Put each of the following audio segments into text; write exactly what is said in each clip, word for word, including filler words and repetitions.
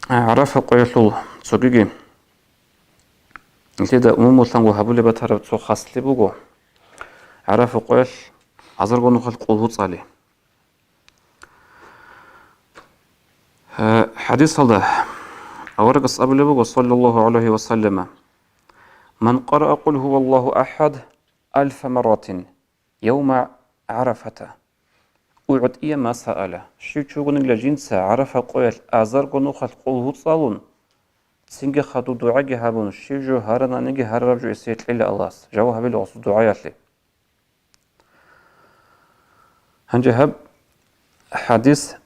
ГӀарафа къоялъул цогиги нилъеда умумулъанго гьабулеб батараб цо хаслъи буго. ГӀарафа къоялъ азарго нухалъ къулгьу цӀали. Э, хадисалда аварагас абулеб буго, саллаллаху гӀалайхи ва саллама: «Ман къараа Къул гьуваллаху ахад алфа марратин явма ГӀарафата угӀтӀия ма саала». Щив чи вугониги жинца ГӀарафа къоялъ азарго нухалъ къулгьу цӀалун, цинги хадуб дугӀаги гьабун, щив жо гьарананиги гьарараб жо гьесие кьела Аллагьас, жаваб гьабила гъосул дугӀаялъе. Гьанже гьаб хадис,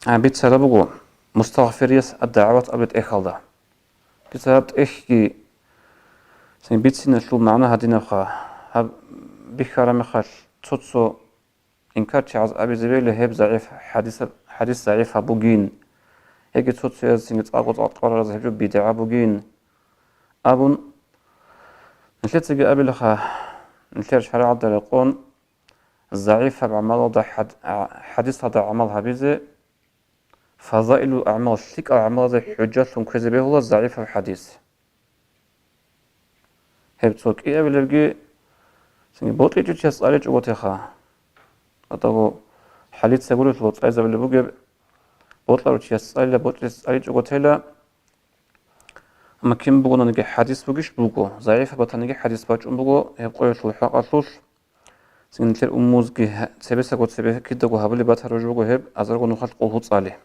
а, бицараб буго Мустагъфирияс ад-даъват абулеб тӀехьалда. Дица гьаб тӀехьги цин бициналъул магӀна гьадинабха. Гьаб бихьараб мехалъ цо-цо инкарчияз абизе бегьила гьеб загӀип хадисаб, хадис загӀипаб бугин. Яги цо-цояз цинги цӀакъго-цӀакъ кьварараз гьеб жо бидгӀа бугин абун, нилъецаги абилаха, нилъер шаригӀаталда рекъон загӀипаб гӀамалалда хад-, а, хадисалда гӀамал гьабизе, фазаилул агӀмал, лъикӀал гӀамалазе хӀужжатлъун кквезе бегьула загӀипаб хадис. Гьеб цо кӀиабилебги, цинги бокьичӀев чияс цӀаличӀого теха. ГьатӀаго хӀадисалда гурелъул цӀализабулеб бугеб, бокьарав чияс цӀалила, бокьичӀев чияс цӀаличӀого тела. Амма кин бугонаниги хадис бугищ? Буго. ЗагӀипаб батаниги хадис бачӀун буго гьеб къоялъул хӀакъалъулъ. Цинги нилъер умумузги гьа-, цебесаго цебе кидаго гьабулеб батараб жо буго гьеб азарго нухалъ къулгьу цӀали.